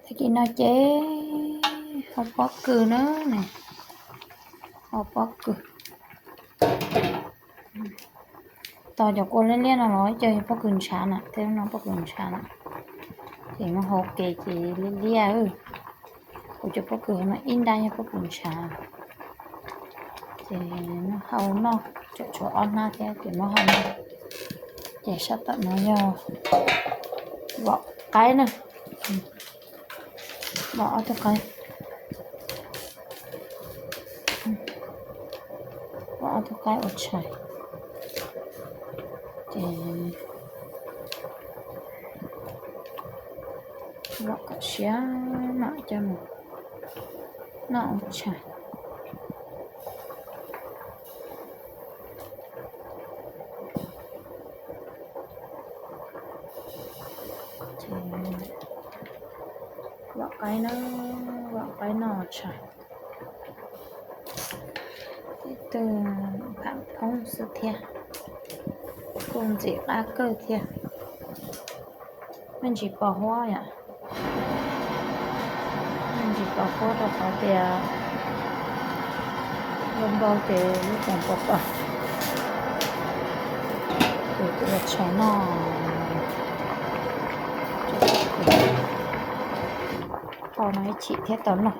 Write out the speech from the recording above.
Tag kis no ces hau pob kws na, hau pob kws. Tos cov kua liab liab no los ib co yog pob kws ntshav na, tej no pob kws ntshav na. Ces muab hau ke ces liab liab. Kuv cov pob kws no ib nrab yog pob kws ntshav. Ces muab hau noj, tseem tshuav ob hnab thiab ces muab hau noj. Ces sab tom no yog vom qaib na. Vom ob tug qaib, vom ob tug qaib ua tshais. Ces vom kom siav mam coj mus noj ua tshais. Vom qaib na, vom qaib noj tshais. Ib tug pham phoob xwb thiab, kuj ntxim qab kawg thiab. Me ntsis pos huab yom, me ntsis pos huab rau qhov tias lub npau ces lub koom pos pos. Ces kuv ua tshais noj, tau no ib chim thiab tau noj.